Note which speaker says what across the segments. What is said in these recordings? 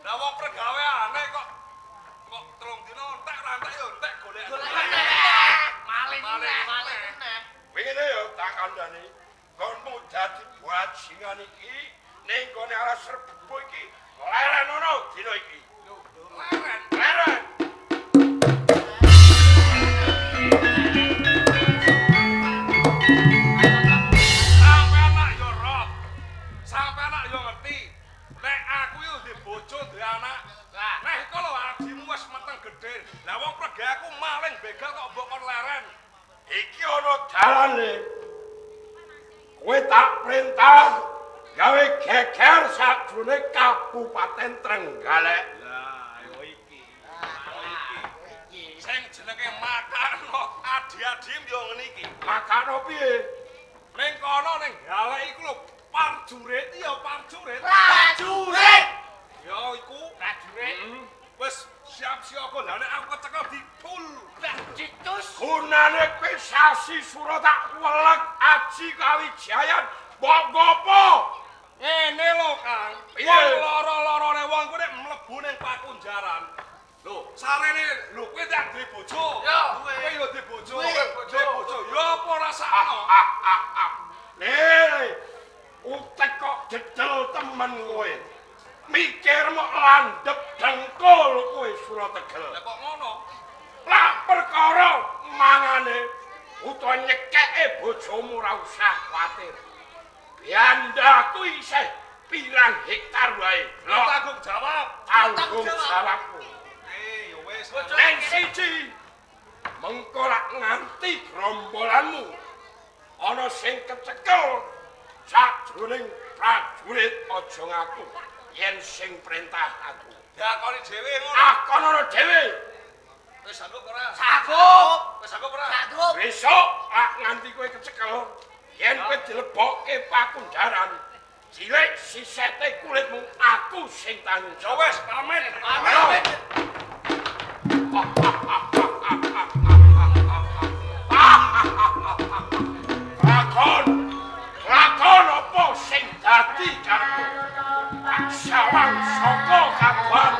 Speaker 1: Lah wong pergaweane kok kok 3 dina entek ora entek ya entek Balik meneh.
Speaker 2: Ngene ya tak kandhani. Konmu dadi bajingan iki ning gone alas Serbubuk iki leren ono dina iki.
Speaker 1: Leren.
Speaker 2: Leren.
Speaker 1: Sampeyan nak yo roh. Sampeyan nak yo ngerti. Nek aku yo ndek bojo, ndek anak. Nek iku lho adimu wis meteng gedhe. Lah wong prege aku maling begal kok mbok kon leren.
Speaker 2: Iki ana dalane. Kowe tak perintah gawe geger sajrone Kabupaten Trenggalek.
Speaker 1: Lah yo iki. Yo iki. Sing jenenge makano adi-adi yo ngene iki.
Speaker 2: Makano piye?
Speaker 1: Ning kono ning Galek iku lho parjurit ya parjurit.
Speaker 3: Prajurit.
Speaker 1: Ya iku
Speaker 3: Prajurit.
Speaker 1: Wis siap siaga lah nek aku kecekel dipul.
Speaker 3: Citus.
Speaker 2: Gunane kowe sasi sura tak welek aji kawijayan mbok ngopo?
Speaker 1: Ngene lho Kang.
Speaker 2: Piye?
Speaker 1: Wong loro-lorone wong kuwi nek mlebu ning pakunjaran. Lho, sarene lho kowe tak duwe bojo.
Speaker 3: Ya.
Speaker 1: Kowe yo duwe bojo.
Speaker 3: Duwe.
Speaker 1: Duwe bojo. Ya apa rasakno?
Speaker 2: Le, utek kok jedel temen kowe. Mikir mok landhep dengkul kowe Sura Tegel.
Speaker 1: Lah kok ngono?
Speaker 2: Lah perkara mangane utawa nyekeke bojomu ora usah kuwatir. Biandaku isih pirang hektar wae.
Speaker 1: Lho tanggung jawab.
Speaker 2: Tanggung jawabku.
Speaker 1: Eh, ya wis.
Speaker 2: Neng siji mengko lak nganti grombolanmu ana sing kecekel sajroning prajurit aja ngaku yen sing perintah aku.
Speaker 1: Diakoni dhewe ngono.
Speaker 2: Akonono dhewe.
Speaker 1: Wis sanggup ora?
Speaker 3: Sanggup.
Speaker 1: Wis sanggup ora?
Speaker 3: Sanggup.
Speaker 2: Besok lak nganti kowe kecekel yen kowe dilebokke pakunjaran cilik sisete kulitmu aku sing tanggung
Speaker 1: Ya
Speaker 2: jawab.
Speaker 1: wis, pamit.
Speaker 3: Pamit.
Speaker 2: Lakon, lakon apa sing dadi karepmu? Tak sawang saka kabar.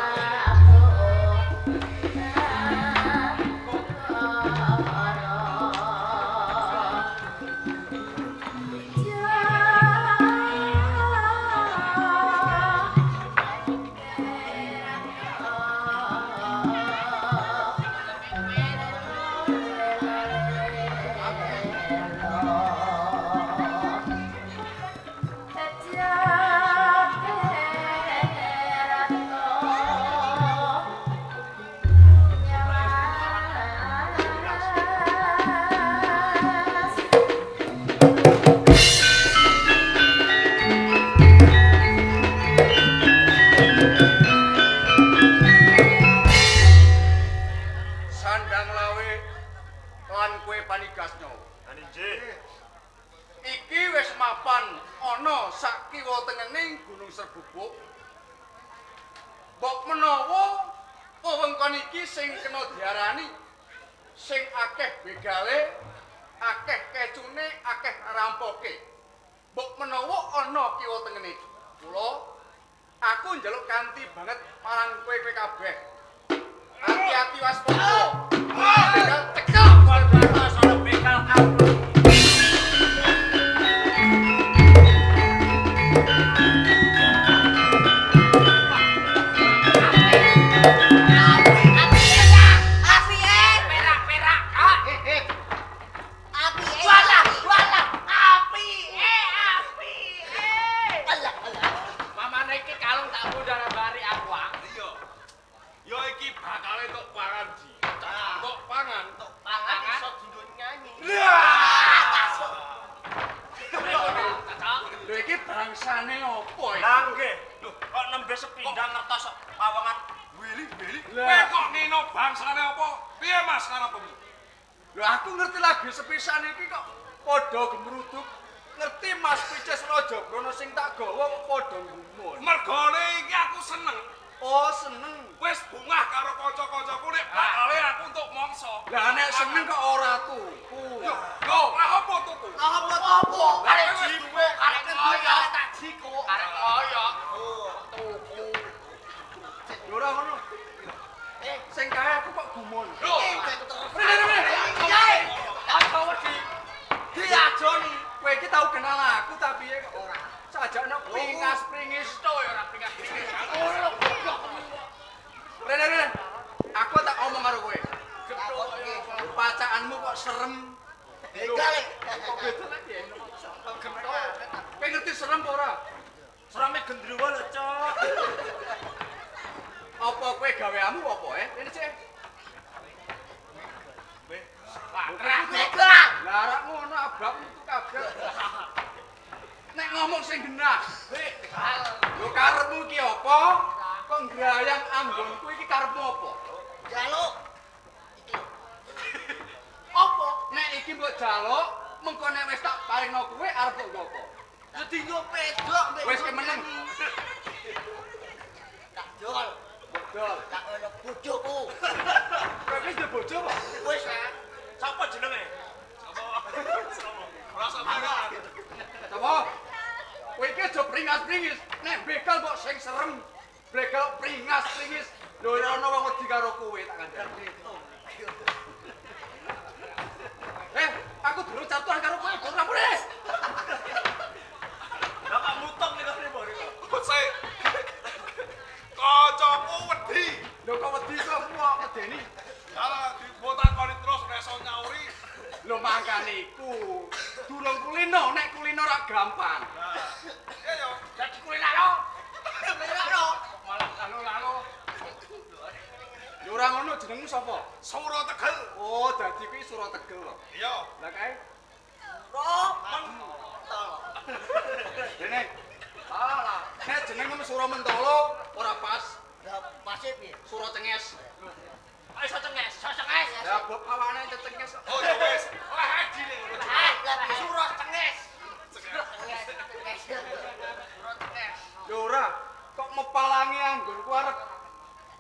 Speaker 4: Sandang lawe lan kowe panigasnya. Iki wis mapan ana sak kiwa tengening Gunung Serbubuk. Mbok menawa wewengkon iki sing kena diarani sing akeh begale, akeh kecune, akeh rampoke. Mbok menawa ana kiwa tengene iki. Mula aku njaluk kanthi banget marang kowe-kowe kabeh. Hati-hati waspada. Begal tekel.
Speaker 3: Sono begal aku. Perak-perak kok. Walah, walah, api, api, Mamane iki kalung tak budara bari aku. ah.
Speaker 1: Iya. Ya iki bakale tok pangan di. Tok pangan.
Speaker 3: Tok pangan iso dienggo nyanyi.
Speaker 4: Lho iki bangsane apa iki?
Speaker 5: Lah nggih. Lho, kok nembe sepindhah ngertos pawongan
Speaker 4: Wili-wili.
Speaker 1: Kowe kok nino bangsane apa? Piye Mas karepmu?
Speaker 4: Lho aku ngerti lagi sepisan iki kok padha gemruduk. Ngerti Mas Picis Raja Brana sing tak gawa kok padha gumun.
Speaker 1: Mergone iki aku seneng.
Speaker 4: Oh, seneng.
Speaker 1: Wis bungah karo kanca-kancaku nek bakale aku entuk mangsa.
Speaker 4: Lah nek seneng kok ora tuku.
Speaker 1: Yo, yo, lah apa tuku?
Speaker 3: Lah apa apa? Karek jiwe, karek koyo tak jiko. Karek koyo. Tuku.
Speaker 4: Lho ora ngono. Sing kae aku kok gumun.
Speaker 1: Lho,
Speaker 4: Rene rene.
Speaker 3: Aja
Speaker 4: Kowe iki tau kenal aku ta piye kok ora? Sajakno pringas-pringis
Speaker 3: to ya ora pringas-pringis. Ora goblok.
Speaker 4: Rene rene. Aku tak omong karo kowe. Pacakanmu kok serem.
Speaker 3: Begal.
Speaker 4: Kok beda lagi ya? Kowe ngerti serem apa ora?
Speaker 5: Sereme gendruwo lho, Cok.
Speaker 4: Apa kowe gaweamu apa, eh? Rene sik.
Speaker 3: Begal.
Speaker 4: Lah rak ngono abab metu kabeh. Nek ngomong sing genah. Lho karepmu iki apa? Kok ngrayang anggonku iki karepmu apa?
Speaker 3: Jaluk. Iki. Apa?
Speaker 4: Nek iki mbok jaluk, mengko nek wis tak paringno kowe arep mbok nggo apa?
Speaker 3: Ya dinggo pedok mbek.
Speaker 4: Wis kemeneng.
Speaker 3: Tak dol.
Speaker 4: Dol.
Speaker 3: Tak ono bojoku.
Speaker 4: Kowe wis duwe bojo apa?
Speaker 3: Wis.
Speaker 5: Sapa jenenge?
Speaker 1: Sapa? Ora sampeyan.
Speaker 4: Sapa? Kowe iki aja pringas-pringis. Nek begal mbok sing serem. Begal pringas-pringis. Lho ora ono wong wedi karo kowe tak kandhani. Eh, aku durung catuan karo kowe, durung rampung.
Speaker 5: Lah kok mutung niku rene kok.
Speaker 1: Sik. Kancaku wedi.
Speaker 4: Lho kok wedi kok kok medeni?
Speaker 1: Lah dibotakoni terus ora iso nyauri.
Speaker 4: Lho mangkane iku. Durung kulino, nek kulino ora gampang.
Speaker 1: Lah, iya yo,
Speaker 3: dadi kulinano. Kulinano.
Speaker 4: Malah lalo-lalo. Ya ora ngono jenengmu sapa?
Speaker 1: Sura Tegel.
Speaker 4: Oh, dadi kuwi Sura Tegel lho.
Speaker 1: Iya.
Speaker 4: Lah kae
Speaker 3: Sura Mentolo.
Speaker 4: Dene. Alah, nek jenengmu Sura Mentolo ora pas.
Speaker 3: Lah pase piye?
Speaker 4: Sura Cenges.
Speaker 5: Kok iso cenges?
Speaker 3: Iso cenges.
Speaker 4: Lah bab awane cenges.
Speaker 1: Oh ya wis. Lah haji ning ngono.
Speaker 3: Lah Sura Cenges. Cenges. Sura Cenges.
Speaker 4: Ya ora, kok mepalangi anggonku arep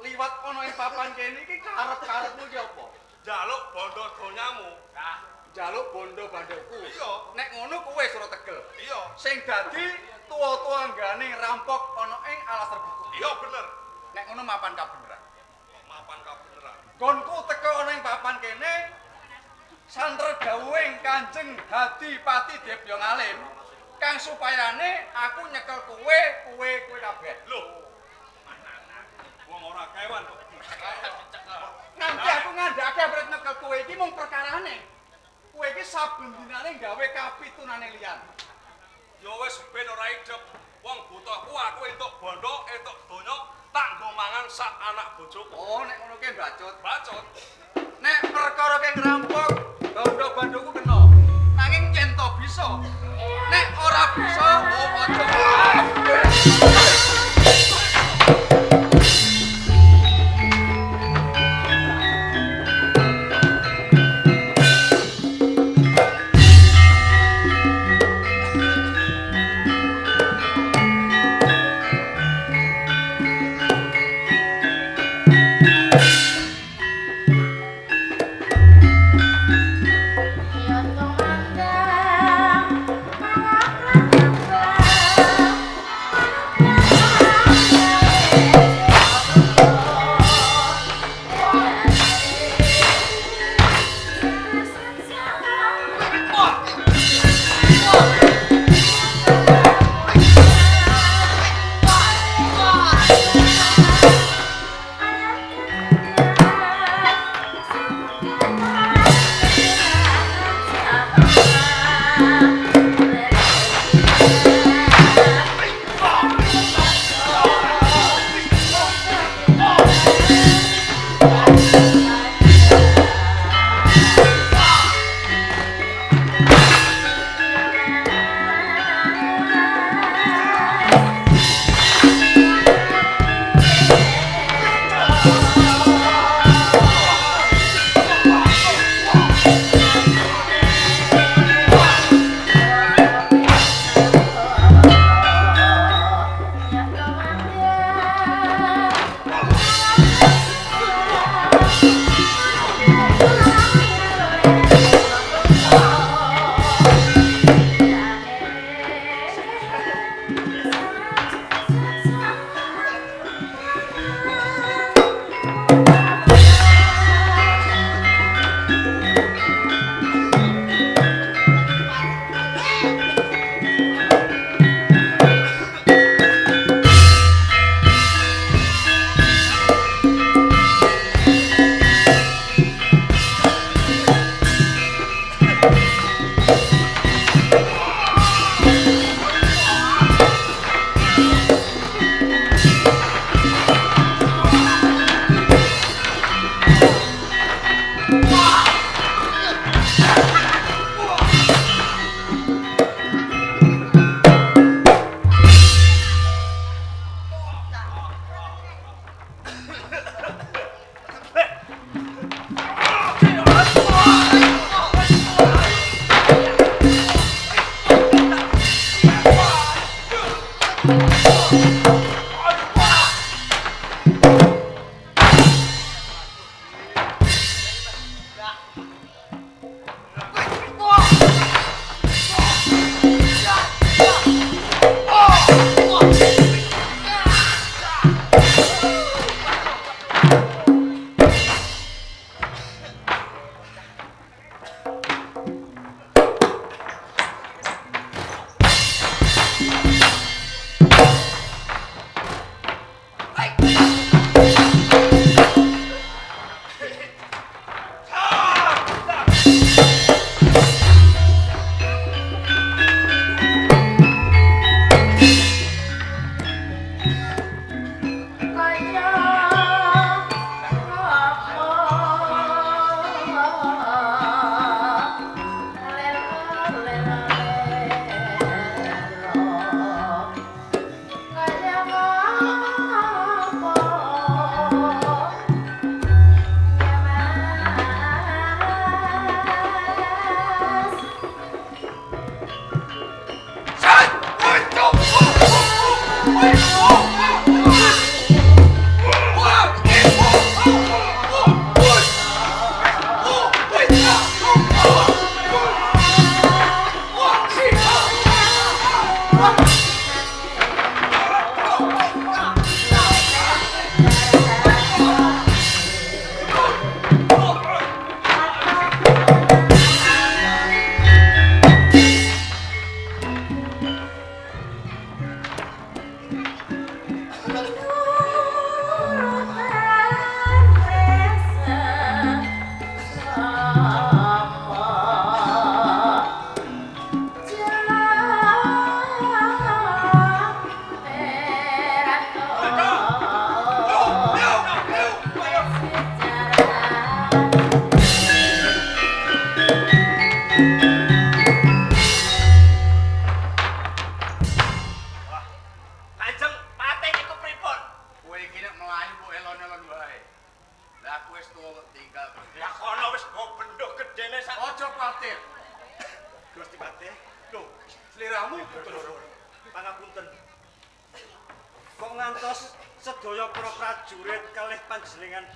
Speaker 4: liwat ana ing papan kene iki karep-karepmu iki apa?
Speaker 1: Njaluk bondo donyamu.
Speaker 4: Nah, njaluk bondo bandoku.
Speaker 1: Iya.
Speaker 4: Nek ngono kowe Sura Tegel.
Speaker 1: Iya.
Speaker 4: Sing dadi tuwa-tuwa anggane rampok ana ing alas terbuka.
Speaker 1: Iya bener.
Speaker 4: Nek ngono mapan kabeneran.
Speaker 1: Mapan kabeneran.
Speaker 4: Gonku teka ana ing papan kene santer dawuhing Kanjeng Hadipati Debya Ngalim kang supayane aku nyekel kowe, kowe, kowe kabeh.
Speaker 1: Lho. Wong ora kewan kok.
Speaker 4: Nganti aku ngandhake arep nyekel kowe iki mung perkarane. Kowe iki saben dinane gawe kapitunane liyan.
Speaker 1: Ya wis ben ora idep. Wong butuhku aku entuk bondo, entuk donya, tak nggo mangan sak anak bojoku.
Speaker 4: Oh, nek ngono ki bacut.
Speaker 1: Bacut.
Speaker 4: Nek perkara ke ngrampok, bondo-bondoku kena. Nanging yen to bisa. Nek ora bisa, oh aja.
Speaker 5: Mergo bendho gedene sak.
Speaker 4: Aja kuwatir.
Speaker 5: Gusti Patih.
Speaker 4: Lho, sliramu Udanegara.
Speaker 5: Pangapunten. Kok ngantos sedaya para prajurit kalih panjenengan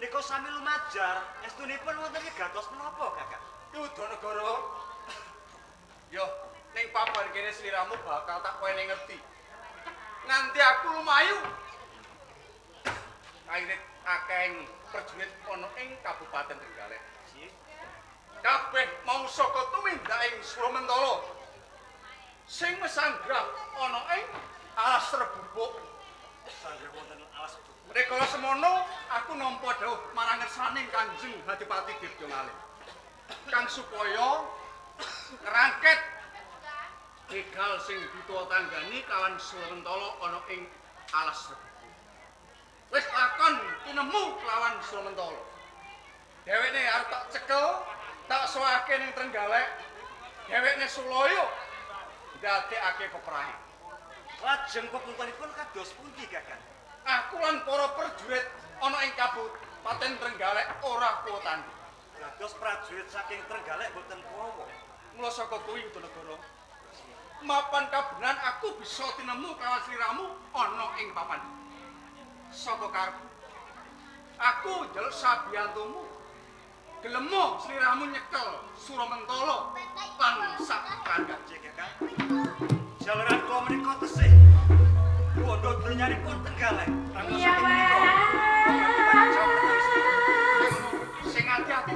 Speaker 5: nika sami lumajar, estunipun wonten wigatos menapa, Kakang?
Speaker 4: Udanegara. Yo, ning papan kene sliramu bakal tak wene ngerti. Nganti aku lumayu. Kairit akeh prajurit ana ing Kabupaten Trenggalek. Kabeh mau saka tumindak ing Suramentala. Sing mesanggrah ana ing alas Rebubuk.
Speaker 5: Sanggrah wonten alas Rebubuk.
Speaker 4: Rikala semono aku nampa dawuh marang ngersaning Kanjeng Adipati Dirga Ngalim. Kang supaya ngrangket begal sing dituwa tanggani kawan Suramentala ana ing alas Rebubuk. Wis lakon tinemu kelawan Suramentala. Dheweke arep tak cekel, tak soake ning Trenggalek. Dheweke sulaya ndadekake peperangan.
Speaker 5: Lajeng pepungkunipun kados pundi, Kakang?
Speaker 4: Aku lan para prajurit ana ing Kabupaten Trenggalek ora kuwa tanding.
Speaker 5: Dados prajurit saking Trenggalek boten kuwa.
Speaker 4: Mula saka kuwi Udanegara, mapan kabeneran aku bisa tinemu kelawan sliramu ana ing papan. Saka karepku aku njaluk sabiyantumu. Gelemo sliramu nyekel Suramentala lan sak kandhane,
Speaker 5: Kakang. Jalaran kula menika tesih bondo donyanipun Trenggalek.
Speaker 6: Iya,
Speaker 4: sing ati-ati.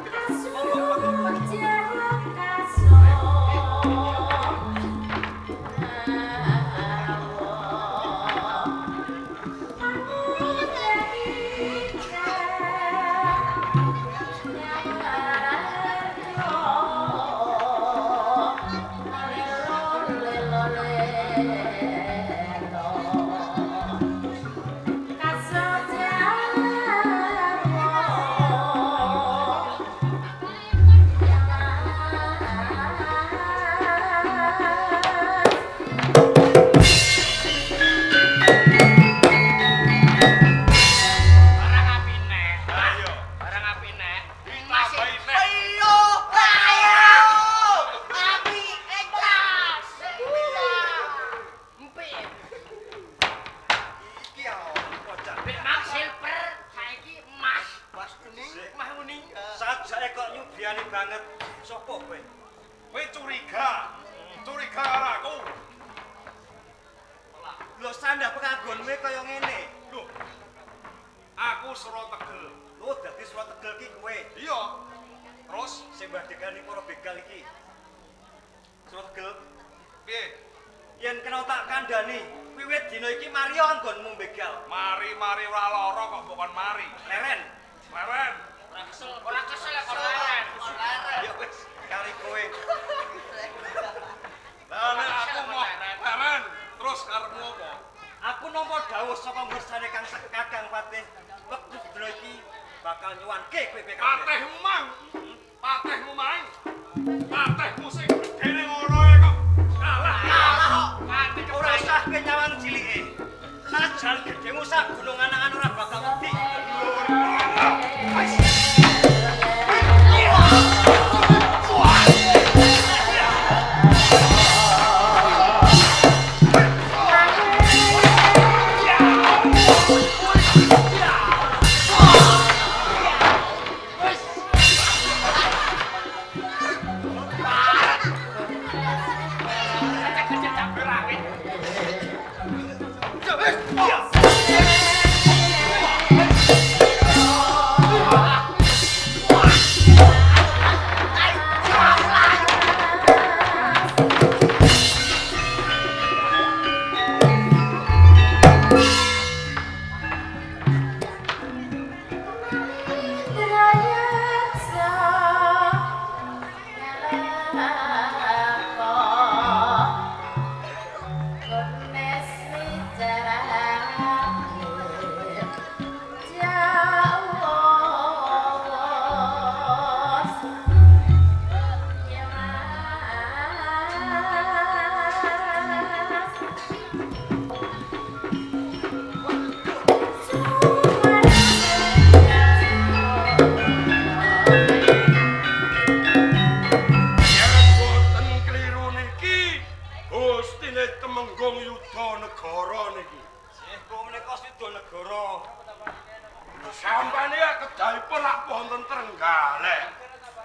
Speaker 6: Yes!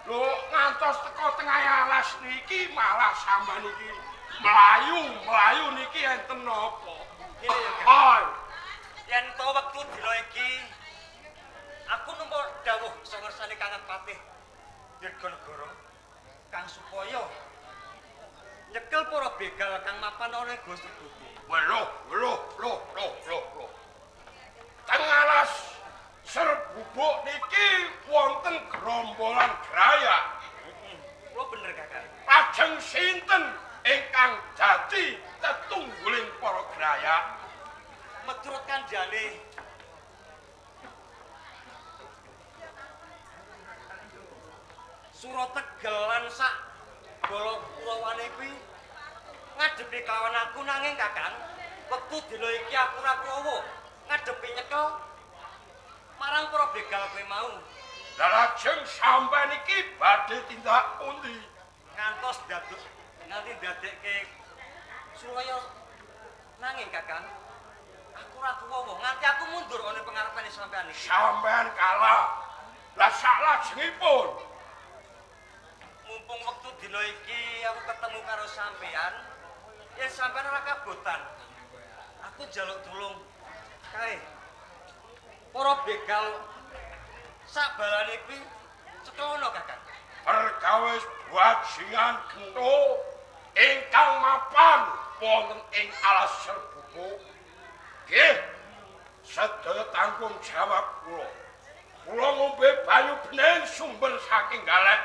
Speaker 2: Lho ngantos teko tengah alas niki malah sampean iki mlayu-mlayu niki enten napa?
Speaker 5: Ngene ya, Kang. Yen to wektu dina iki aku nampa dawuh saka ngersane Kakang Patih Dirganegara kang supaya nyekel para begal kang mapan ana ing Goa Serbubuk.
Speaker 2: Lho, lho, lho, lho, lho, lho. Teng alas Serbubuk niki wonten gerombolan grayak.
Speaker 5: Kula bener, Kakang.
Speaker 2: Lajeng sinten ingkang dadi tetungguling para grayak?
Speaker 5: Meturut kandhane Surategel lan sak bala Kurawane kuwi ngadepi kawan aku nanging Kakang, wektu dina iki aku ora krowo ngadepi nyekel marang para begal kuwi mau.
Speaker 2: Lah lajeng sampeyan iki badhe tindak pundi?
Speaker 5: Ngantos daduk nganti ndadekke Suraya nanging Kakang, aku ora kuwowo nganti aku mundur ana pengarepane sampeyan iki.
Speaker 2: Sampeyan kalah. Lah saklajengipun
Speaker 5: mumpung wektu dina iki aku ketemu karo sampeyan, yen sampeyan ora kabotan, aku njaluk tulung kae. Para begal sak balane kuwi cekelono, Kakang.
Speaker 2: Perkawis bajingan gento ingkang mapan wonten ing alas Serbubuk. Nggih, sedaya tanggung jawab kula. Kula ngombe banyu bening sumber saking Galek.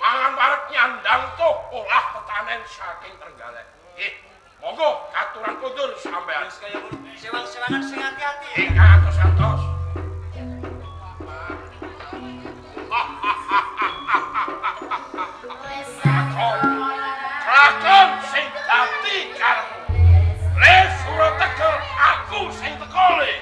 Speaker 2: Mangan wareg nyandang tuh olah tetanen saking Trenggalek. Nggih, monggo katuran kundur sampean.
Speaker 5: Wis kaya ngono, sewang-sewangan sing ati-ati.
Speaker 2: Ingkang atos-atos. Lakon sing dadi karepmu. Le Surategel aku sing teko le.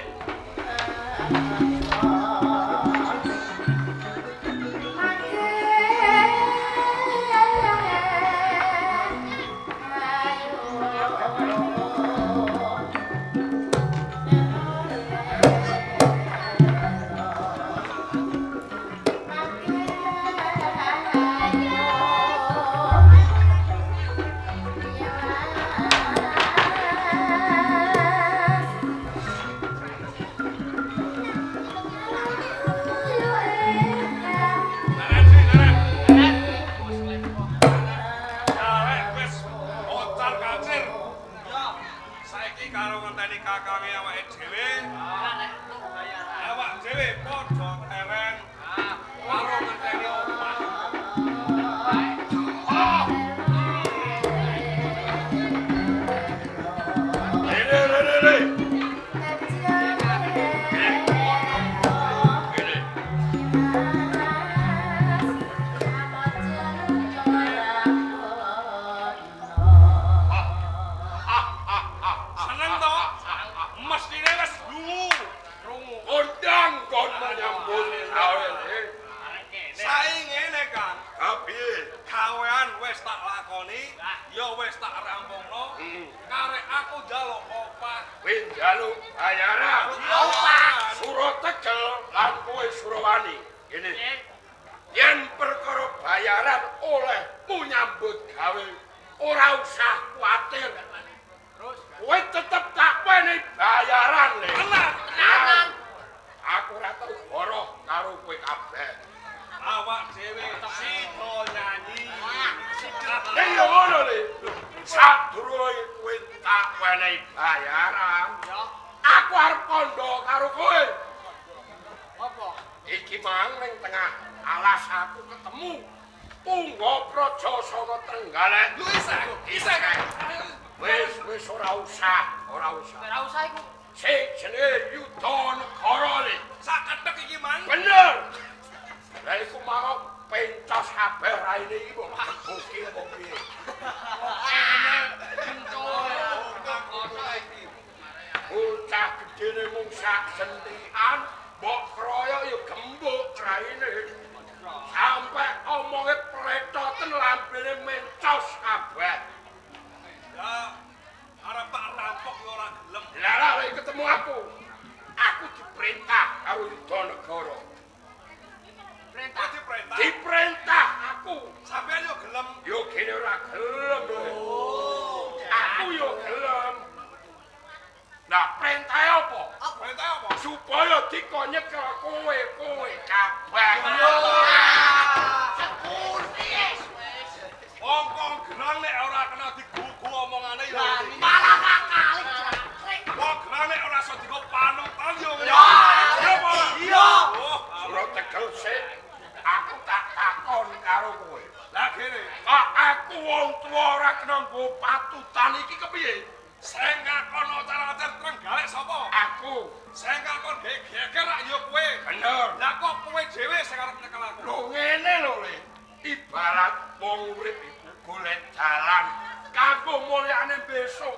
Speaker 1: Kakange awake dhewe. Awak dhewe padha keren karo ngenteni opah.
Speaker 2: Rene rene rene. Rene.
Speaker 1: Seneng to? Mestine wis lungu.
Speaker 2: Kondang kon menyambut gawe le.
Speaker 1: Saiki ngene, Kang.
Speaker 2: Ha piye?
Speaker 1: Gawean wis tak lakoni, ya wis tak rampungno. Karek aku njaluk opah.
Speaker 2: Kowe njaluk bayaran.
Speaker 1: Opah.
Speaker 2: Surategel lan kowe Surawani. Ngene. Yen perkara bayaran olehmu nyambut gawe, ora usah kuwatir. Kowe tetep tak wenehi bayaran le.
Speaker 1: Tenan.
Speaker 2: Aku ora tau goroh karo kowe kabeh.
Speaker 1: Awak dhewe sida nyanyi.
Speaker 2: Ning yo ngono le. Sadurunge kowe tak wenehi bayaran, aku arep kandha karo kowe.
Speaker 3: Apa?
Speaker 2: Iki mang ning tengah alas aku ketemu Pungga Praja saka Trenggalek.
Speaker 1: Lho isih, isih.
Speaker 2: Wis wis ora usah, ora usah.
Speaker 3: Ora usah iku.
Speaker 2: Sing jenenge Yuda Negara le.
Speaker 1: Sak kethek iki mang.
Speaker 2: Bener. Lah iku mau pencos kabeh raine iki mbok gebuki apa piye. Bocah gedene mung sak sentikan, mbok kroyok ya gembuk raine. Sampai omonge pletoten lambene mencos kabeh.
Speaker 1: Ya arep tak rampok ya ora gelem.
Speaker 2: Lah lah lek ketemu aku. Aku diperintah karo Yuda Negara.
Speaker 3: Perintah.
Speaker 1: Diperintah.
Speaker 2: Diperintah
Speaker 1: gelem.
Speaker 2: Yo kene ora gelem lho. Aku yo gelem. Lah perintahe apa?
Speaker 1: Perintah apa?
Speaker 2: Supaya dikon nyekel kowe-kowe kabeh.
Speaker 1: Wong kok gerang nek ora kena digugu omongane ya.
Speaker 3: Malah ngakali jangkrik.
Speaker 1: Wong gerang nek ora iso digo panutan yo.
Speaker 3: Ya.
Speaker 1: Iya.
Speaker 2: Surat tegel sik. Aku tak takon karo kowe.
Speaker 1: Lah kene,
Speaker 2: Kok aku wong tuwa ora kena nggo patutan iki kepiye?
Speaker 1: Sing ngakon acar-acar Trenggalek sapa?
Speaker 2: Aku.
Speaker 1: Sing ngakon geger rak ya kowe.
Speaker 2: Bener.
Speaker 1: Lah kok kowe dhewe sing arep nyekel aku?
Speaker 2: Lho ngene lho, Le. Ibarat wong urip iku golek dalan kanggo mulyane besok.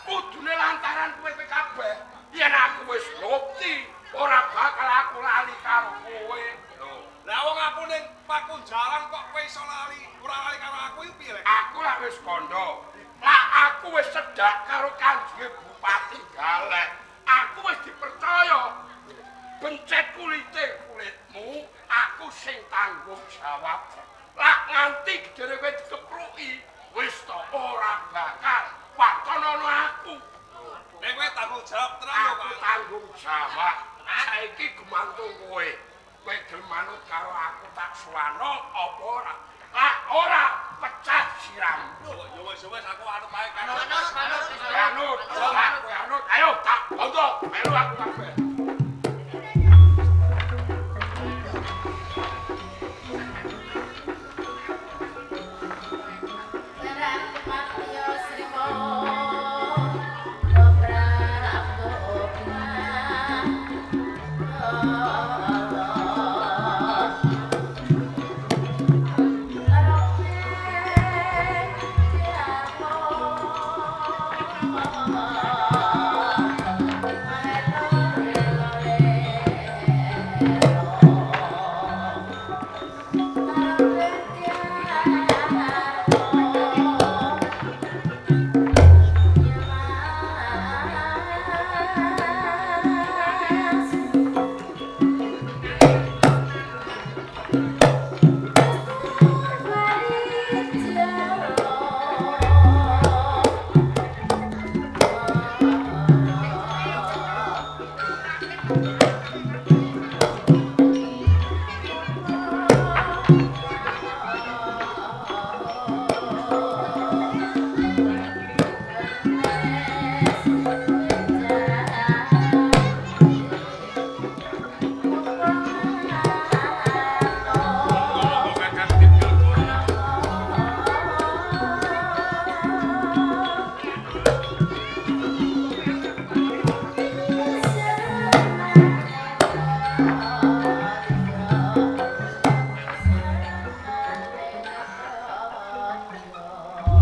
Speaker 2: Kudune lantaran kowe kabeh. Yen aku wis lupti, ora bakal aku lali karo kowe.
Speaker 1: Lho, lah wong aku ning pakunjaran kok kowe iso lali, ora lali karo aku iki piye, Le?
Speaker 2: Aku lak wis kandha. Lah aku wis cedhak karo Kanjeng Bupati Galek. Aku wis dipercaya. Bencet kulite kulitmu, aku sing tanggung jawab. Lah nganti gedene kowe dikepruki, wis to ora bakal waton ana aku.
Speaker 1: Nek kowe tanggung jawab tenan yo,
Speaker 2: Aku
Speaker 1: Pak.
Speaker 2: tanggung jawab. Saiki gumantung kowe. Kowe gelem manut karo aku tak suwana apa ora? Lah ora pecah siram.
Speaker 1: Yo wis wis aku anut bae kan.
Speaker 3: Manut, manut.
Speaker 2: Anut, kowe anut. Ayo tak bondo, melu aku kabeh.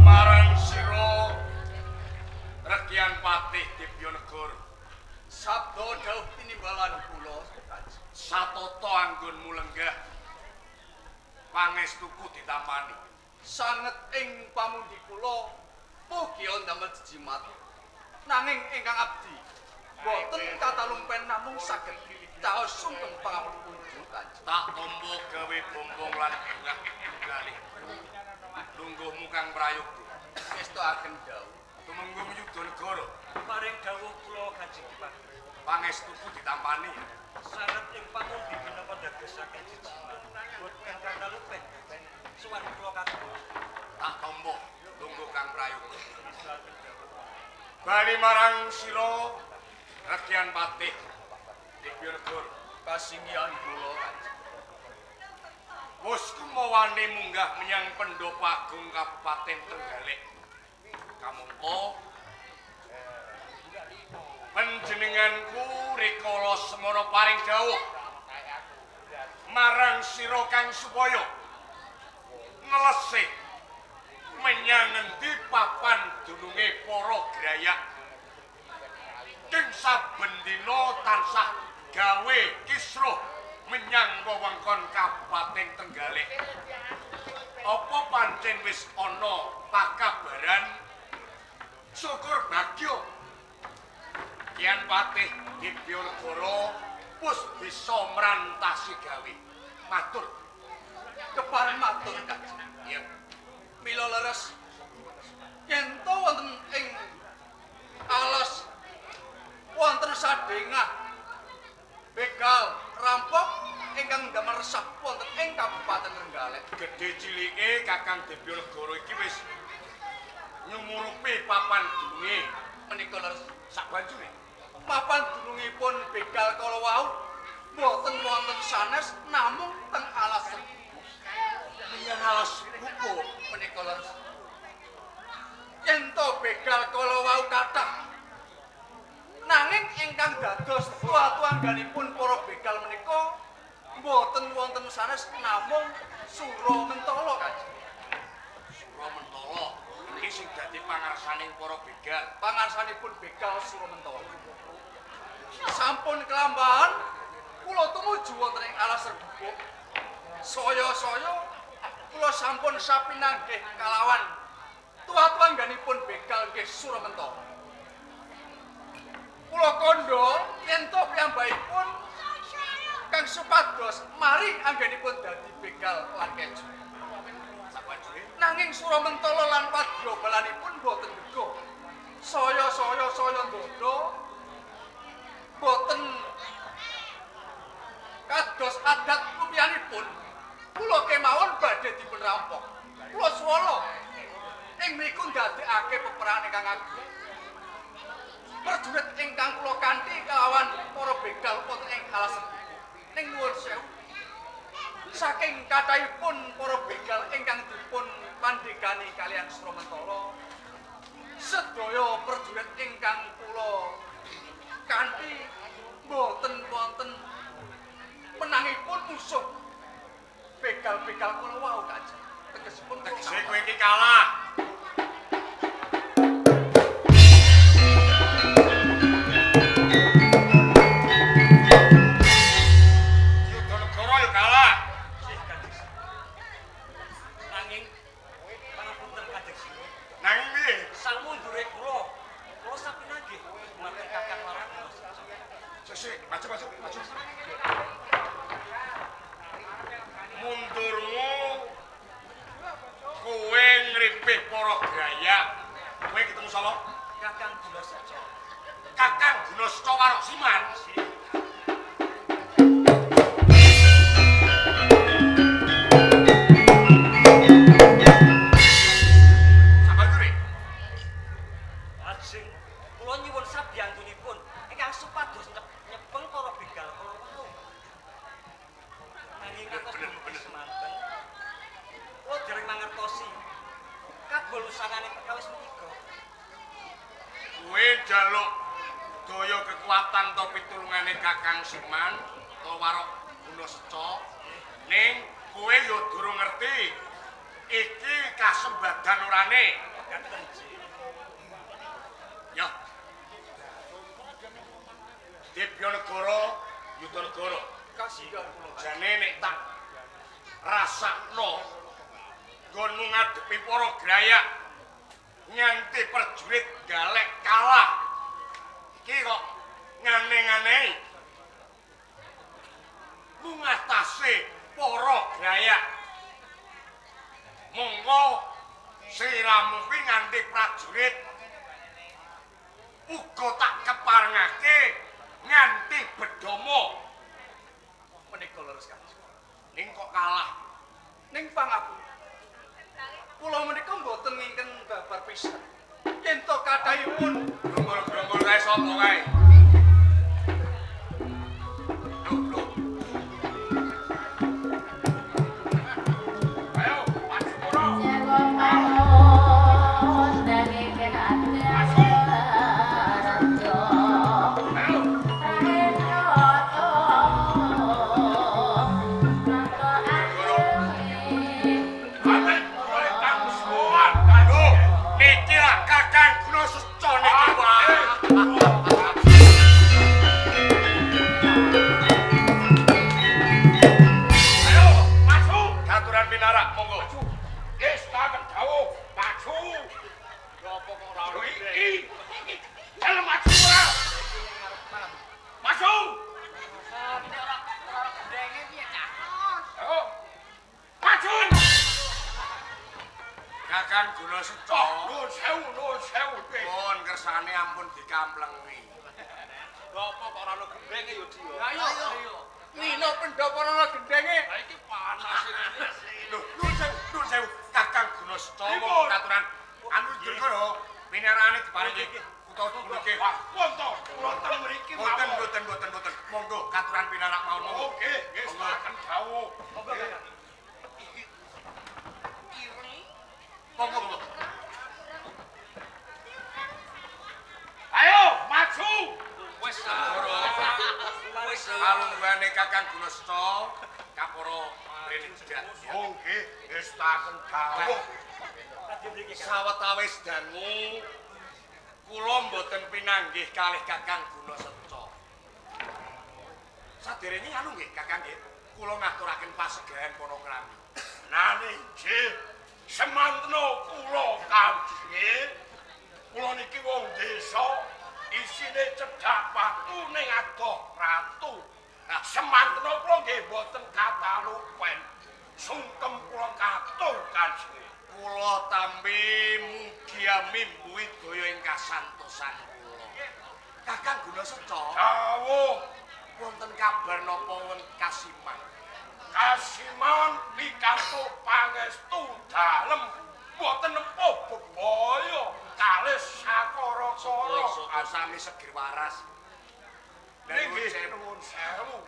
Speaker 1: Marang sira Regian Patih Dibyanegara.
Speaker 4: Sabda dawuh tinimbalan kula.
Speaker 1: Satata anggonmu lenggah. Pangestuku ditampani.
Speaker 4: Sanget ing pamundi kula mugi ndamel jejimat. Nanging ingkang abdi boten katalumpen namung saged caos sungkem pangapunten Kanjeng.
Speaker 1: Tak tampa gawe bombong lan bungah galih. Lungguhmu kang prayoga.
Speaker 4: Ngestoaken dawuh.
Speaker 1: Tumenggung Yudanegara.
Speaker 5: Paring dawuh kula Kanjeng Dipati.
Speaker 1: Pangestuku ditampani.
Speaker 5: Sanget ing pamundi minangka dadosaken jejimat. Boten katalupen suwan kula katur.
Speaker 1: Tak tampa lungguh kang prayoga. Bali marang sira Regian Patih Dibyanegara.
Speaker 4: Kasinggihan kula Kanjeng.
Speaker 1: Wus kumawane munggah menyang Pendopo Agung Kabupaten Trenggalek. Kamangka panjenenganku rikala semana paring dawuh marang sira kang supaya ngelesih menyang ngendi papan dununge para grayak ing saben dina tansah gawe kisruh menyang wewengkon Kabupaten Trenggalek. Apa pancen wis ana pakabaran? Syukur bagya Kian Patih Dibyanegara wis bisa mrantasi gawe. Matur.
Speaker 4: Kepareng matur Kanjeng.
Speaker 1: Iya.
Speaker 4: Mila leres yen to wonten ing alas wonten sadengah begal rampok ingkang ndamel resah wonten ing Kabupaten Trenggalek.
Speaker 2: Gedhe cilike Kakang Dibyanegara iki wis nyumurupi papan dununge
Speaker 4: menika leres.
Speaker 2: Sabanjure
Speaker 4: papan dunungipun begal kala wau mboten wonten sanes namung teng alas
Speaker 2: menyang alas Serbubuk
Speaker 4: menika leres. Yen to begal kala wau kathah, nanging ingkang dados tua-tuangganipun para begal menika mboten wonten sanes namung Sura Mentala Kanjeng.
Speaker 2: Sura Mentala iki sing dadi pangarsaning para begal.
Speaker 4: Pangarsanipun begal Sura Mentala. Sampun kelambahan kula tumuju wonten ing alas Serbubuk. Saya-saya kula sampun sapinanggih kalawan tua-tuangganipun begal nggih Sura Mentala. Kula kandha yen to piyambakipun kang supados mari anggenipun dadi begal lan keju.
Speaker 2: Sabanjure
Speaker 4: nanging Sura Mentala lan padyabalanipun boten gego. Saya-saya saya ndodho boten kados adat rupianipun. Kula kemawon badhe dipun rampok. Kula swala ing mriku ndadekake peperangan ingkang agung. Prajurit ingkang kula kanthi kelawan para begal wonten ing alas ning nuwun sewu. Saking kathahipun para begal ingkang dipun pandhegani kaliyan Sura Mentala, sedaya prajurit ingkang kula kanthi boten wonten menangipun musuh begal-begal kula wau Kanjeng. Tegesipun
Speaker 2: tegese kowe iki kalah. Yudanegara ya kalah.
Speaker 5: Sih Kanjeng. Nanging pangapunten Kanjeng Sinuwun.
Speaker 2: Nanging piye?
Speaker 5: Samundure kula, kula sapinanggih dumateng Kakang Warak.
Speaker 2: Sik, maju maju maju. Mundurmu kowe ngripih para grayak. Kowe ketemu sapa?
Speaker 5: Kakang Gunaseca.
Speaker 2: Kakang Gunaseca Warok Siman. Sabanjure
Speaker 5: Lajeng kula nyuwun sabiyantunipun ingkang supados nyepeng para begal kala wau. Nanging ngantos dumugi semanten kula dereng mangertosi kabolusangane perkawis menika.
Speaker 2: Kowe njaluk daya kekuatan to pitulungane Kakang Siman to Warok Gunaseca. Ning kowe ya durung ngerti iki kasembadan orane.
Speaker 5: Mekaten Ji.
Speaker 2: Ya. Dibyanegara Yudanegara
Speaker 4: Kasihan kula.
Speaker 2: Jane nek tak rasakno nggonmu ngadepi para grayak nganti prajurit galek kalah. Iki kok ngane-nganehi. Mung atase para grayak. Monggo siramu kuwi nganti prajurit uga tak keparengake nganti bedama.
Speaker 4: Menika leres Kanjeng.
Speaker 2: Ning kok kalah.
Speaker 4: Ning pangapunten. Kula menika mboten ngingken babar pisan. Yen to kathahipun
Speaker 2: Grombol-grombol kae sapa kae? Lho, lho. Ayo, maju kono. Ayo. Ate golek tangguhan. Lho, niki lak Kakang Gunaseca niki wae. Ayo, maju. Katuran pinarak, monggo.
Speaker 1: Wis tak dawuh, maju. Lha apa kok ora
Speaker 2: Lho iki, iki. Jalan maju ora. Maju.
Speaker 1: Ayo.
Speaker 2: Maju.
Speaker 5: Kakang Gunaseca.
Speaker 2: Nuwun sewu, nuwun sewu.
Speaker 5: Pun kersane ampun dikamplengi.
Speaker 1: Lha apa kok ora ono gendenge ya, Di?
Speaker 4: Ayo, ayo. Nino pendopo ana gendenge.
Speaker 1: Lah iki panas iki.
Speaker 5: Lho, nuwun sewu, nuwun sewu. Kakang Gunaseca monggo katuran anu Durga pinarane diparingi utawa puniki.
Speaker 2: Pun to, kula teng mriki
Speaker 5: mawon. Mboten, mboten, mboten, mboten. Monggo katuran pinarak mawon monggo.
Speaker 2: Nggih, nggih, silakan dawuh.
Speaker 5: Monggo, Kakang. Monggo, monggo.
Speaker 2: Ayo, maju.
Speaker 1: Wis
Speaker 5: wis alungguhane Kakang Gunaseca kapara mrene cedhak.
Speaker 2: Oh nggih, ngestaken dawuh.
Speaker 5: Sawetawis dangu kula mboten pinanggih kalih Kakang Gunaseca. Saderenge anu nggih Kakang nggih, kula ngaturaken pasegahan para ngrami.
Speaker 2: Nane nggih, semantena kula kanjeng. Kula niki wong desa isine cedhak watu ning adoh ratu. Nah, semantena kula nggih mboten katalupen. Sungkem kula katur kanjeng.
Speaker 5: Kula tampi mugi amimbuhi daya ing kasantosan kula. Kakang Gunaseca,
Speaker 2: dawuh
Speaker 5: wonten kabar napa wonten kasiman?
Speaker 2: Kasiman pikantuk pangestu dalem mboten nempuh bebaya kalih sakara-kara
Speaker 5: sami seger waras.
Speaker 2: Nggih, nuwun sewu.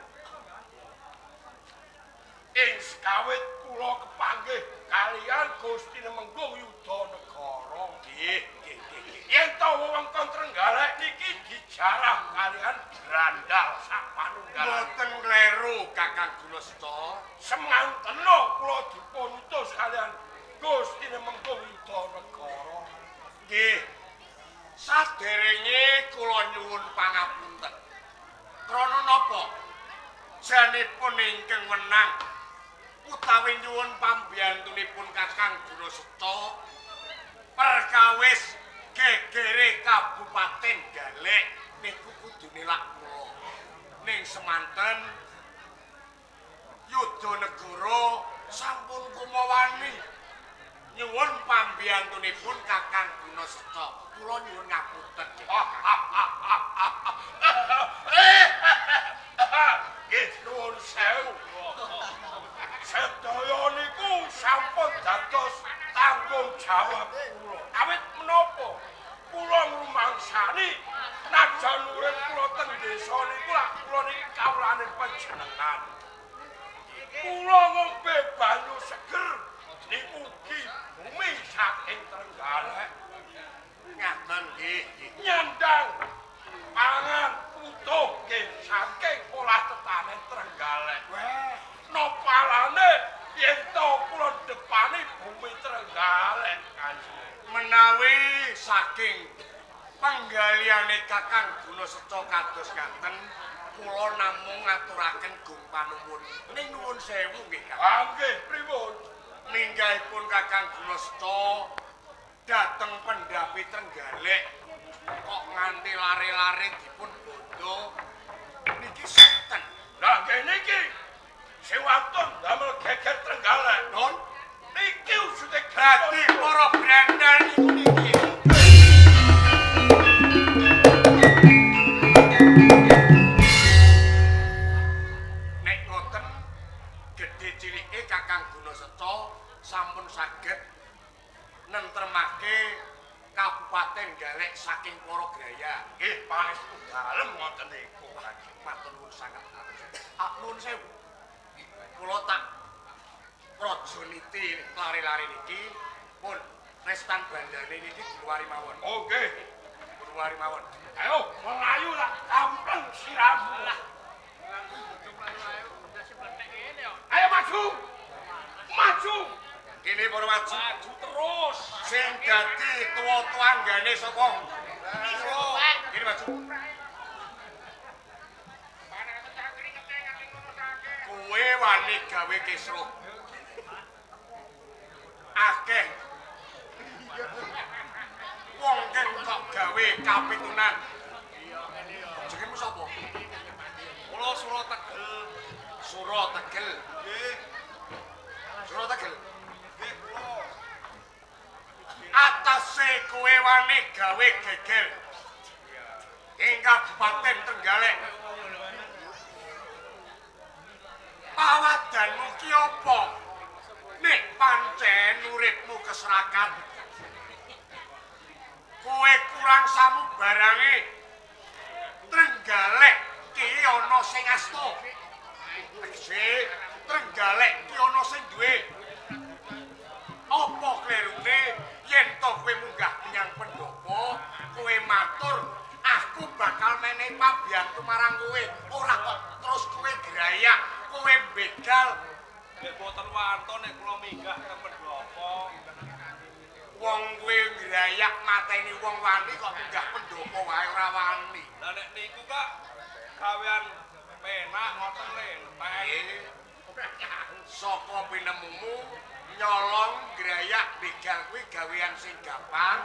Speaker 2: Ing sekawit kula kepanggih kaliyan Gusti Nemenggung Yudanegara.
Speaker 5: Nggih, nggih, nggih.
Speaker 2: Yen ta wewengkon Trenggalek niki dijarah kaliyan Brandal sak panunggalan.
Speaker 5: Mboten kleru Kakang Gunaseca.
Speaker 2: Semantena kula dipun utus kaliyan Gusti Nemenggung Yudanegara.
Speaker 5: Nggih. Saderenge kula nyuwun pangapunten. Krana napa? Janipun ingkang wenang utawi nyuwun pambiyantunipun Kakang Gunaseca perkawis gegere Kabupaten Galek niku kudune lak kula. Ning semanten Yudanegara sampun kumawani nyuwun pambiyantunipun Kakang Gunaseca. Kula nyuwun ngapunten.
Speaker 2: Nggih, nuwun sewu. Sedaya niku sampun dados tanggung jawab kula. Awit menapa kula ngrumangsani najan urip kula teng desa niku lak kula niki kawulane panjenengan. Kula ngombe banyu seger niku ugi bumi saking Trenggalek.
Speaker 5: Ngaten nggih.
Speaker 2: Nyandang pangan utuh nggih saking olah tetanen Trenggalek.
Speaker 5: Wah,
Speaker 2: nopalane yen to kula depani bumi Trenggalek kanjeng.
Speaker 5: Menawi saking penggaliane Kakang Gunaseca kados ngaten, kula namung ngaturaken gung panuwun. Ning nuwun sewu nggih Kakang.
Speaker 2: Ah nggih, pripun?
Speaker 5: Minggahipun Kakang Gunaseca dhateng pendhapi Trenggalek kok nganti lare-lare dipun bondo niki sinten?
Speaker 2: Lah nggih niki sing wantun damel geger Trenggalek.
Speaker 5: Non
Speaker 2: niki wujude
Speaker 5: dadi para brandal niku niki. Nek ngoten gedhe cilike Kakang Gunaseca sampun saged nentremake Kabupaten Galek saking para graya.
Speaker 2: Nggih, pangestu dalem ngoten niku.
Speaker 5: Matur nuwun sanget. Ah, nuwun sewu. Kula tak praja niti lare-lare niki pun restan bandane niki diluwari mawon.
Speaker 2: Oh nggih,
Speaker 5: diluwari mawon.
Speaker 2: Ayo mlayu lak kampleng siramu. Ayo maju. Maju.
Speaker 5: Kene para maju.
Speaker 1: Maju terus.
Speaker 5: Sing dadi tuwa-tuanggane sapa? Kene maju. Kowe wani gawe kisruh. Akeh wong keng kok gawe kapitunan. Jenengmu sapa?
Speaker 1: Kula Sura Tegel.
Speaker 5: Sura Tegel.
Speaker 1: Nggih.
Speaker 5: Sura Tegel.
Speaker 1: Nggih kula.
Speaker 2: wani gawe geger ing Kabupaten Trenggalek. Pawadanmu ki apa? Nek pancen uripmu keserakan, kowe kurang samu barange. Trenggalek ki ana sing asta. Tegese Trenggalek ki ana sing duwe. Apa klerune yen to kowe munggah menyang pendopo, kowe matur aku bakal menehi pabiyantu marang kowe. Ora kok terus kowe grayak, kowe begal.
Speaker 1: Nek boten wanto nek kula minggah teng pendopo.
Speaker 2: Wong kowe grayak mateni wong wani kok munggah pendopo wae ora wani.
Speaker 1: Lah nek niku Kak gawean penak ngoten lenteng.
Speaker 2: Saka pinemumu nyolong grayak begal kuwi gawean sing gampang.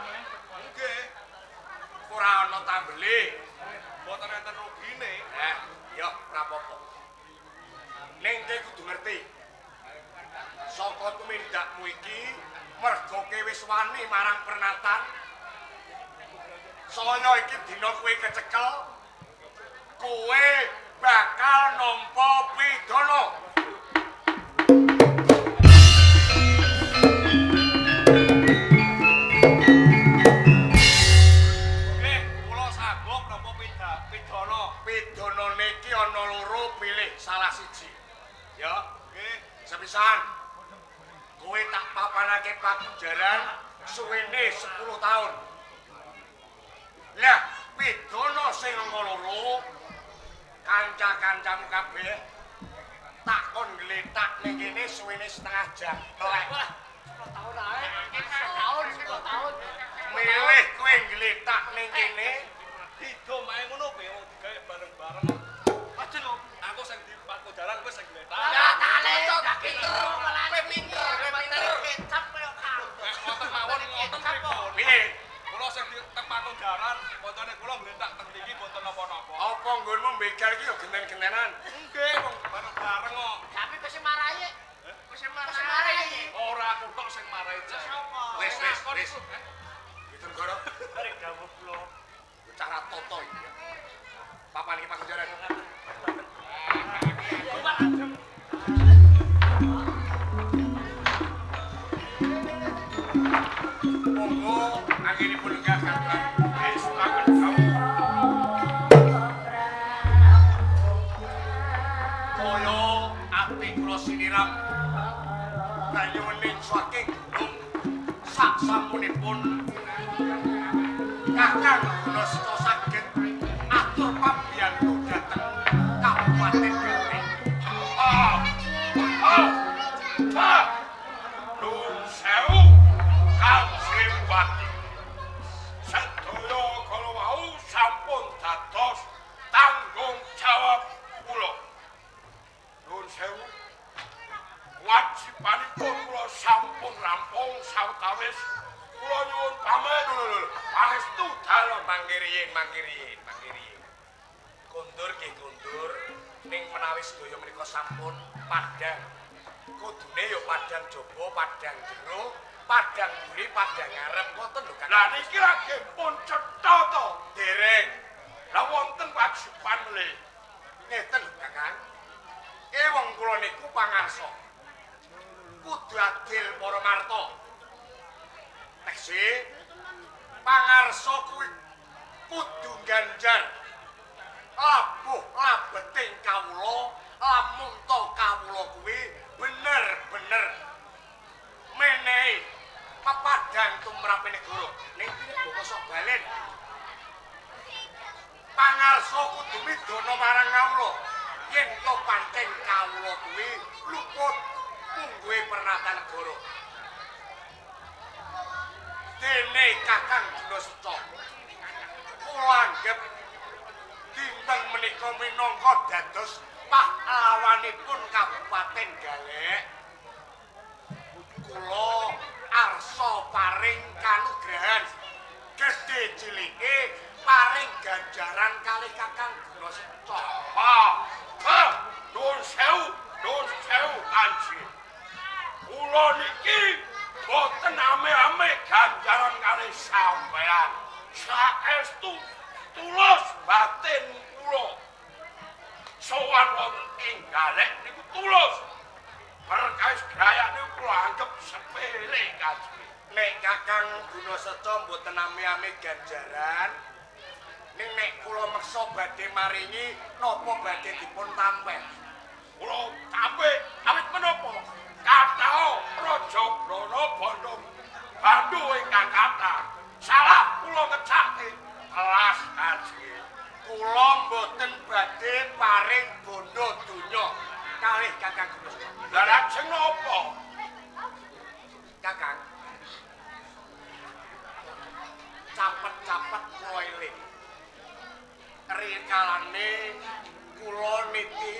Speaker 1: Nggih.
Speaker 2: Ora ana tambele.
Speaker 1: Mboten enten rugine.
Speaker 2: Ya ora apa-apa. Ning kowe kudu ngerti. Saka tumindakmu iki mergo kowe wis wani marang pernatan. Saya iki dina kowe kecekel, kowe bakal nampa pidana.
Speaker 1: Nggih, kula sanggup nampa pidana.
Speaker 2: Pidanane iki ana loro, pilih salah siji. Ya,
Speaker 1: nggih.
Speaker 2: Sepisan, kowe tak papanake pakujaran suwene 10 tahun. Lah, pidana sing angka loro, kanca-kancamu kabeh tak kon ngletak ning kene suwene setengah jam. Telek.
Speaker 3: 10 tahun ae. 10 tahun, 10 tahun.
Speaker 2: Milih kowe ngletak ning kene
Speaker 1: didom ae ngono piye wong digawe bareng-bareng. Aja lho, aku sing di pakujaran kowe sing ngletak.
Speaker 3: Ya tale, pinter, kowe pinter, kowe pinter. Kecap koyo kang.
Speaker 1: Ngoten mawon ngoten pripun.
Speaker 2: Piye?
Speaker 1: Kula sing di teng pakujaran, kancane kula ngletak teng mriki mboten napa-napa.
Speaker 2: Apa nggonmu begal iki ya genten-gentenan?
Speaker 1: Nggih, wong bareng-bareng kok.
Speaker 3: Tapi kowe sing marahi. Kowe sing marahi.
Speaker 1: Ora aku tok sing marahi.
Speaker 2: Wis, wis, wis. Witunggara.
Speaker 5: Bareng dawuh kula.
Speaker 2: Cara toto iki. Papan iki pakujaran. Monggo anggenipun lenggah kakang. Wis tangen dawuh. Kaya ati kula siniram banyu wening saking gunung sak sampunipun Kakang Gunaseka saged atur pabiyantu dhateng Kabupaten Galek. Nuwun sewu Kanjeng Bupati. Sedaya kala wau sampun dados tanggung jawab kula. Nuwun sewu. Wajibanipun kula sampun rampung sawetawis kula nyuwun pamit lho. Pangestu dalem mangkiriyin, mangkiriyin, mangkiriyin. Kondur nggih kondur ning menawi sedaya menika sampun padhang. Kudune ya padhang jaba, padhang jero, padhang mburi, padhang ngarep ngoten lho Kang.
Speaker 1: Lah niki lagi pun cetha to.
Speaker 2: Dereng.
Speaker 1: Lah wonten wajiban le.
Speaker 2: Ngeten lho Kakang. Wong kula niku pangarsa. Kudu adil para marta. Tegese pangarsa kuwi kudu ganjar labuh labeting kawula lamun to kawula kuwi bener-bener menehi pepadang tumrape negara. Ning bapa sok balen. Pangarsa kudu midana marang kawula yen to pancen kawula kuwi luput mungguhe pernatan negara. Dene Kakang Gunaseka kula anggep dinten menika minangka dados pahlawanipun Kabupaten Galek. Kula arsa paring kanugrahan gedhe cilike paring ganjaran kalih Kakang Gunaseka.
Speaker 1: Nuwun sewu, nuwun sewu Kanjeng. Kula niki
Speaker 2: Boten ame-ame ganjaran kalih sampean. Saestu tulus batin kula. Sowan wonten ing Galek niku tulus. Perkawis grayak niku kula anggep sepele kanjeng.
Speaker 4: Nek Kakang Gunaseca mboten ame-ame ganjaran, ning nek kula meksa badhe maringi napa badhe dipun tampi?
Speaker 2: Kula tampi awit menapa? Kathah Raja Brana bondo bandhu ingkang kathah. Salah kula ngecake kelas kanjeng.
Speaker 4: Kula mboten badhe paring bondo donya kalih Kakang Gunaseca.
Speaker 2: Lah lajeng napa?
Speaker 4: Kakang, capet-capet kula eling. Rikalane kula niti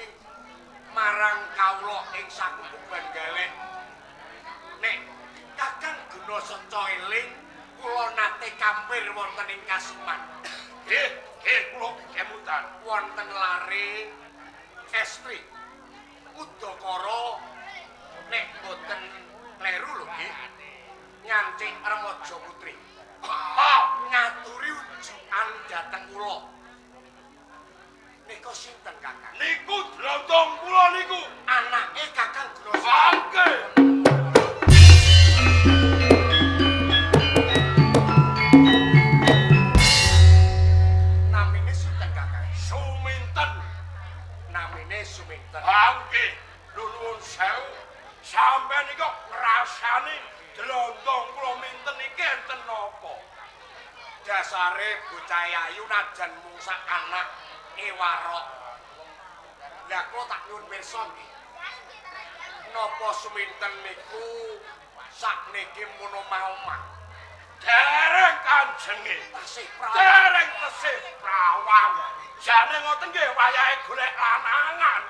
Speaker 4: marang kawula ing sakukuban Galek. Nek Kakang Gunaseca eling, kula nate kampir wonten ing Kasiman.
Speaker 2: Nggih, nggih kula kemutan.
Speaker 4: Wonten lare estri Udakara nek mboten kleru lho nggih, ngancik remaja putri. Ngaturi ujukan dhateng kula. Nika sinten Kakang?
Speaker 2: Niku dlondong kula niku.
Speaker 4: Anake Kakang Gunaseca.
Speaker 2: Nggih.
Speaker 4: Namine sinten Kakang?
Speaker 2: Suminten.
Speaker 4: Namine Suminten.
Speaker 2: Nggih, nuwun sewu. Sampeyan niku ngrasani dlondong kula minten iki enten napa?
Speaker 4: Dasare bocah ayu najan mung sak anak ewarok. Lah kula tak nyuwun pirsa nggih. Napa Suminten niku sakniki mun omah-omah?
Speaker 2: Dereng kanjenge.
Speaker 4: Tasih prawan.
Speaker 2: Dereng tesih prawan. Jane ngoten nggih wayahe golek lanangan.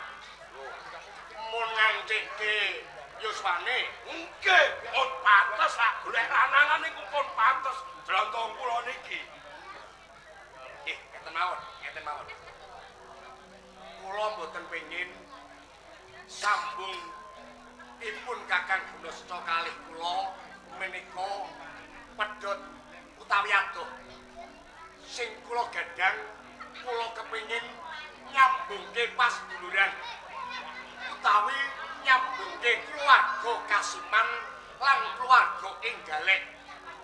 Speaker 4: Mun ngancike yuswane.
Speaker 2: Nggih, pun pantes lak golek lanangan niku pun pantes dlondong kula niki.
Speaker 4: Ngeten mawon, ngeten mawon. Kula mboten pengin sambung ipun Kakang Gunaseca kalih kula menika pedhot utawi adoh. Sing kula gadang kula kepengin nyambungke pasduluran utawi nyambungke keluarga Kasiman lan keluarga ing Galek.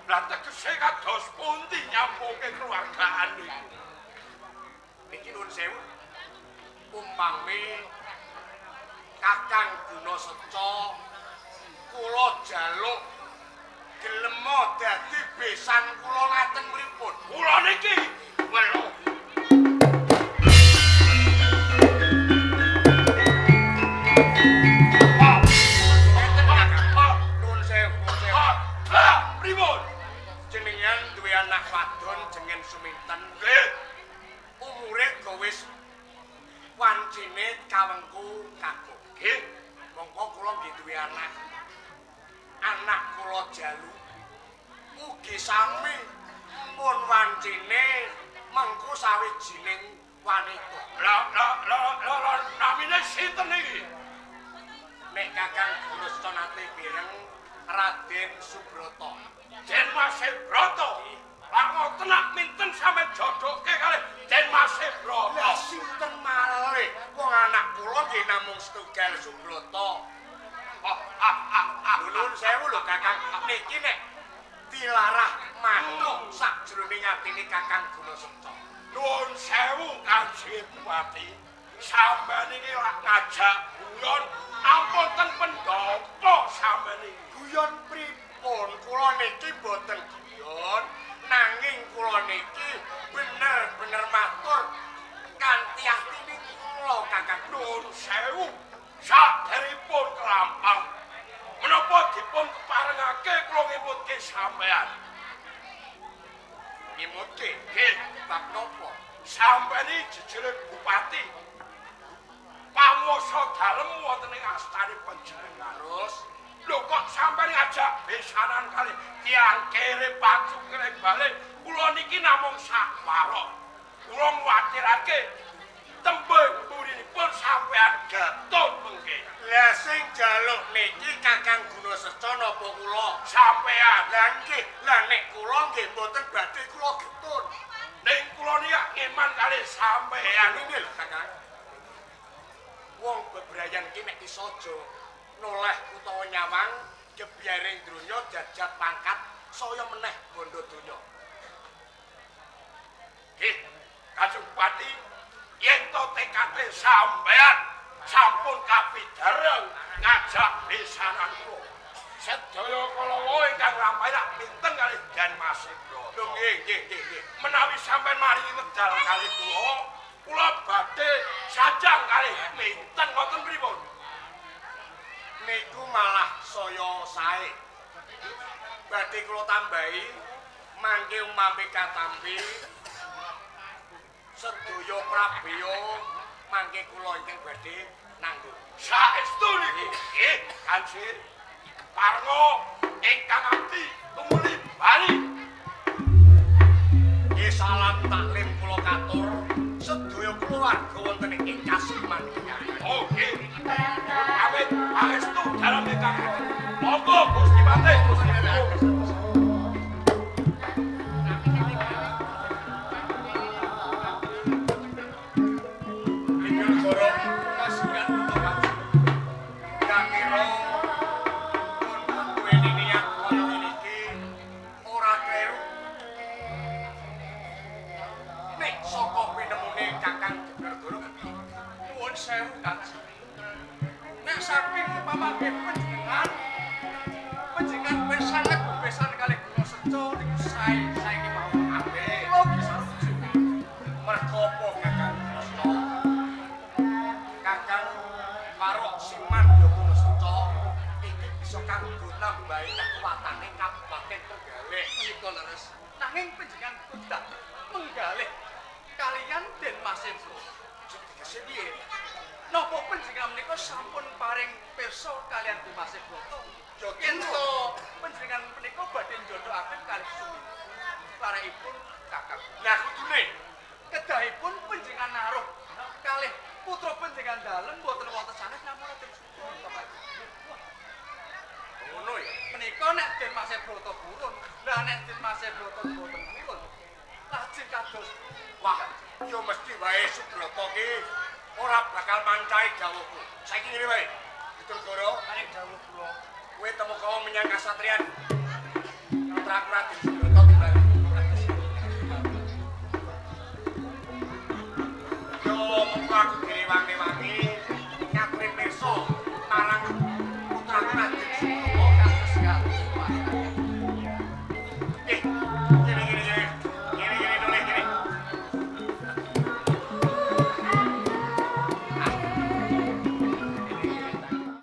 Speaker 2: Lah tegese kados pundi nyambungke keluargaan niku?
Speaker 4: Niki nuwun sewu. Umpami Kakang Gunaseca kula jaluk gelema dadi besan kula ngaten pripun?
Speaker 2: Kula niki welo.
Speaker 4: Ngeten Kakang. Nuwun sewu, nuwun sewu.
Speaker 2: Lah pripun?
Speaker 4: Jenengan duwe anak wadon jeneng Suminten.
Speaker 2: Nggih.
Speaker 4: Umure go wis wancine kawengku kakung.
Speaker 2: Nggih.
Speaker 4: Mongko kula nggih duwe anak. Anak kula jalu ugi sami mun wancine mengku sawijining wanita.
Speaker 2: Lah lah lah lah namine sinten iki?
Speaker 4: Nek Kakang Gunaseca nate pireng Raden Subrata.
Speaker 2: Den Mas Brata. Lah ngoten nak minten sampeyan jodohke kalih Den Mas Brata.
Speaker 4: Lah sinten malih? Wong anak kula nggih namung setunggal Subrata. Nuwun sewu lho Kakang. Niki nek dilarah mantuk sakjroning atine Kakang Gunaseca.
Speaker 2: Nuwun sewu Kanjeng Bupati. Sampeyan iki lak ngajak guyon ampun ten pendopo sampeyan iki.
Speaker 4: Guyon pripun? Kula niki boten guyon, nanging kula niki bener-bener matur kanthi atine kula Kakang.
Speaker 2: Nuwun sewu saderipun kelampah. Menapa dipun keparengake kula ngemutke sampeyan?
Speaker 4: Ngemutke?
Speaker 2: Nggih,
Speaker 4: bab napa?
Speaker 2: Sampeyan iki jejere bupati. Panguwasa dalem wonten ing astane panjenengan.
Speaker 4: Terus
Speaker 2: lho kok sampeyan ngajak besanan kalih tiyang kere pacu kere balik. Kula niki namung sakwarok. Kula nguwatirake tembe mburinipun sampeyan getun mengke.
Speaker 4: Lah sing jaluk niki Kakang Gunaseca napa
Speaker 3: Napa kula?
Speaker 2: Sampean.
Speaker 3: Lah nggih, lah nek kula nggih mboten badhe kula getun.
Speaker 2: Ning kula niki ngeman kalih sampean.
Speaker 3: Ngene lho, Kakang. Wong bebrayan ki nek iso aja noleh utawa nyawang gebyaring donya jajat pangkat saya meneh bondo donya.
Speaker 2: Nggih, Kanjeng Bupati, yen to tekate sampean sampun kapidareng ngajak besanan kula. Sedaya kalawa ingkang lampahi lak pinten kalih Den Mas Brata.
Speaker 3: Lho nggih, nggih, nggih, nggih.
Speaker 2: Menawi sampean maringi wekdal kalih kula, kula badhe sajang kalih minten ngoten pripun?
Speaker 3: Niku malah saya sae. Badhe kula tambahi mangke umampi katampi sedaya prabeya mangke kula ingkang badhe nanggung.
Speaker 2: Saestu niku. Nggih, Kanjeng. Parngo ingkang abdi tumuli bali.
Speaker 3: Nggih, salam taklim kula katur sedaya keluarga wonten ing Kasiman.
Speaker 2: Oh, nggih. Awit pangestu dalem ingkang monggo Gusti Patih, Gusti Patih.
Speaker 3: Kowe temu kawa menyang kasatriyan. Putraku Raden Subrata timbali.